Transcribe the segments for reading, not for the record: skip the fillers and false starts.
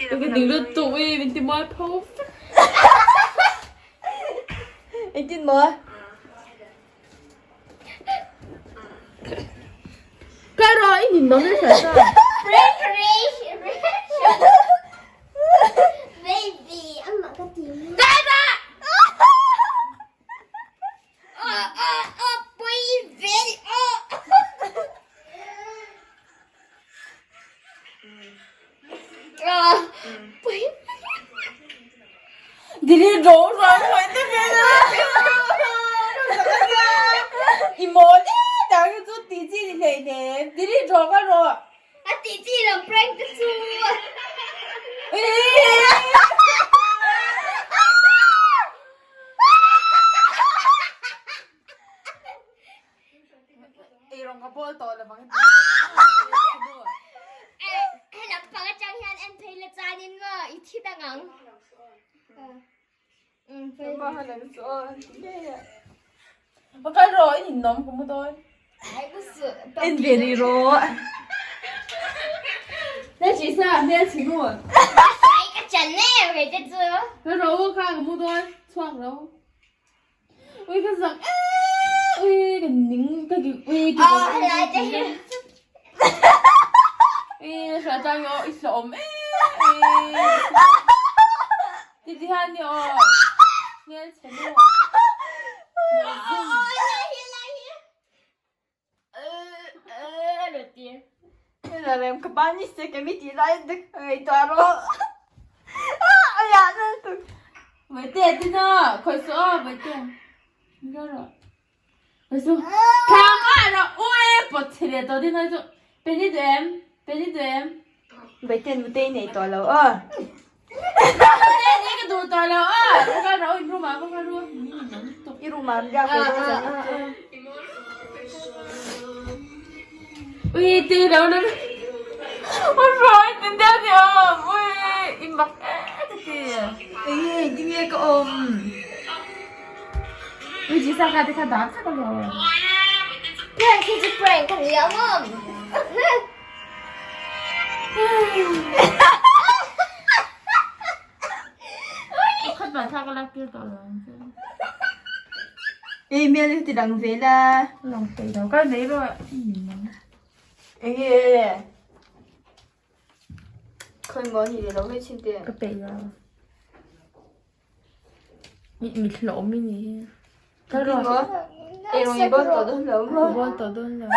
Ka ning lutuk i min ti mualpho vek. Engtin maw? Ka rawh i nin nawm nasa ta. Baby, amah ka ti. Delete rawh ruang ruai te ve la. I mawl e dang hi chu tih chi ni hlei hnem. Delete rawh ka rawh. A tih chi lo prank te chu. Eirawng ka bawl tawh lovang i He lampang atang hian en phei la chuanin maw i thi dang ang. Pakhat rawh i ninawm ka mu dawn. En ve rih rawh. Hmel chi sa hmel chhi nu. Ai ka chan e ve te chu. Ka rawh u kha ka mu dawn chhuak ro. Ui ka zak e ui ka ning ka ki ui ki Oh helai te hi. Ui hra tang o i hlawm e. Ti ti han ni o. Hmel chhe nu. Rem ka pa ni se ka mi ti lai dik ngai ta ro. Aya na tu. Vậy tè ti na, khoi su a vậy tè. Nga ro. Khoi su. Khang a ro ue pot chile to di na chu. Penny du em, penny du em. Vậy tè nu te nei to lo a. Nute ni ka duh tawh lo a, ka kal rawh in room ah ka kal ru. I room ah biak ve dawn zan chu. Ui ti lo na Ui rồi tin deuh ni awm ui i mak e ka ti. Enge engtin nge ka awm. Ui ji sa kha te kha dak vek alawm. Prank hi chu prank a ni ang awm. Pakhat van thla ka lak tir tawh lo ang che. Ei hmel hi ti lang ve la. Lang thei lo kal mai rawh. Enge khawi maw ni leh lo mai chin te. Ka peih lo. Mi mi hlawm i ni hi. Kal rawh. Eirawng i bawl tawh dawn lo maw? Bawl tawh dawn lo.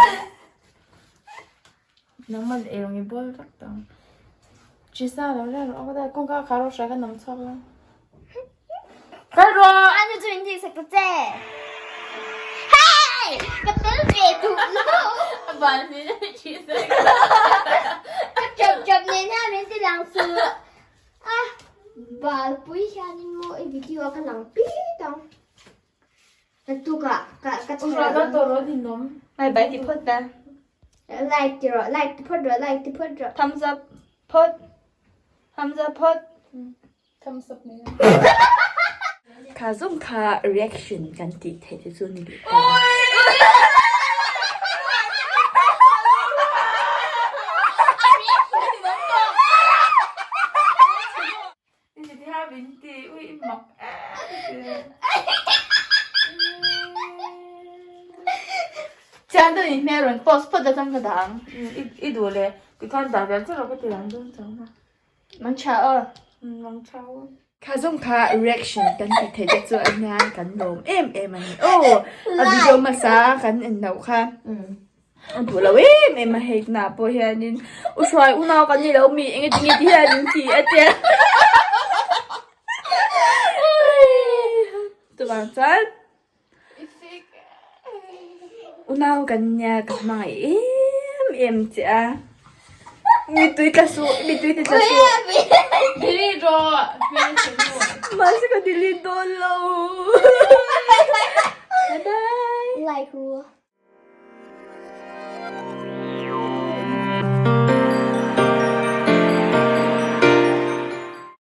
Nangman eirawng i bawl vek tawh ang. Chisa lo la rawh ka dai kawngka kha rawh hria ka nam chhuak la. Kal rawh! Anu chu in tih sak ta che. Hey! Ka tel ve duh lo. A ban ni na chisa. Ka chawp chawp nen hian min ti lang suh. A balpui hianin maw i video a ka lang pit ang. Naktukah ka ka chhar ang. Tawh rawh din awm. Bye bye ti phawt ta. Like ti rawh like ti phawt rawh like ti phawt rawh. Thumbs up phawt. Thumbs up phawt. Thumbs up nei. Kha zawng kha reaction kan tih theih te chu ni leh ta. Chuan tu in hmel rawn post phawt atang ka dah ang. I duh leh tikhan dah vel chiah rawh ka ti ang dawn chang a. Mang tha aw. Mang tha aw. Kha zawng kha reaction kan ti thei te chu a hian kan lawm em em a ni aw. A video hmasa kan en loh kha. A duh lo em em a hei tunah pawh hianin u hruai unau kan ni lo mi eng enge ti hian in ti a tia chuvang chuan unau kan nia ka hmangaih em em che a mitui tla suh mitui ti tla suh Delete rawh hmel chhe nu mahse ka delete dawn lo.